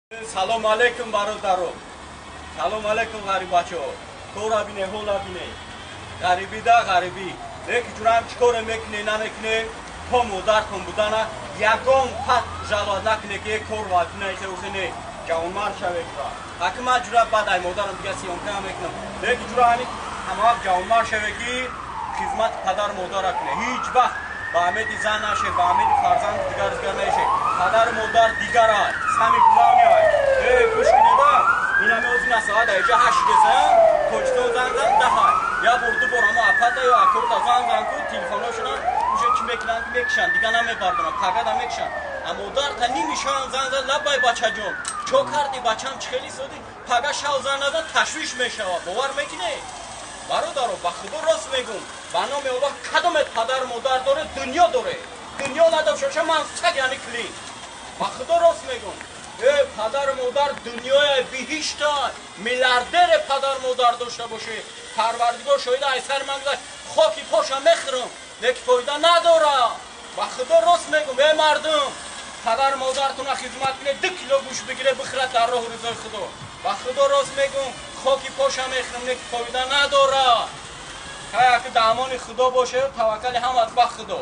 Салом алейкум, бародаро. Салом алейкум, ғарибачаҳо. Кора бине, ҳола бине. Ғарибӣ да ғарибӣ. Леки ҷурам чӣ коре мекуне, намекуне, то модартон будана ягон пат жалоат накуне, ки кор ватина ихе не. Ҷавонмард шаве, ҷура. Ҳаки ман, ҷура, баъд ай модарам дига съёмка мекунам. Леки ҷура ҳами ҳама вақт ҷавонмард шаве, ки хизмати падару модара куне. Ҳеҷ вақт ба амеди зан наше, ба амеди фарзанд дигар дигар наше. Падару модар дигар ай. Самый главный ай. Э, гӯш кунеда. Инами озина соат айҷа 8 десаям, Тоҷикистон занг зан 10 ай. Я бор, ду бор ама апата ё акорда занг зан ку, телефоношона уже чӣ мекунанд, ки мекушанд, дига намебардоранд, пагада мекушанд. А модарта ними шавам занг зад: «Лаббай, бачаҷон, чо кардӣ, бачам, чӣ хели соди?» Пага шав занг назад, ташвиш мешавад. Бовар мекунӣ? Бародаро, ба Худо рост мегум, ба номи Аллоҳ, кадомет падару модар доре, дунё доре. Дунё надошта ман саг яъни клин. Ба Худо рост мегум. Э, падару модар дунёя биҳишта. Миллиардере падару модар дошта боше, Парвардигор шоҳида, ай сари ман гузашт, хоки поша мехӯрам, леки фоида надора. Ба Худо рост мегум. Э, мардум, падару модартона хизмат кунед, 2 кило гӯшт бигире, бихӯрад дар роҳу ризои Худо. Ба Худо рост мегум, хоки поша мехӯрам, леки фоида надора. Ҳаяки даъмони Худо боше, таваккали ҳамат ба Худо.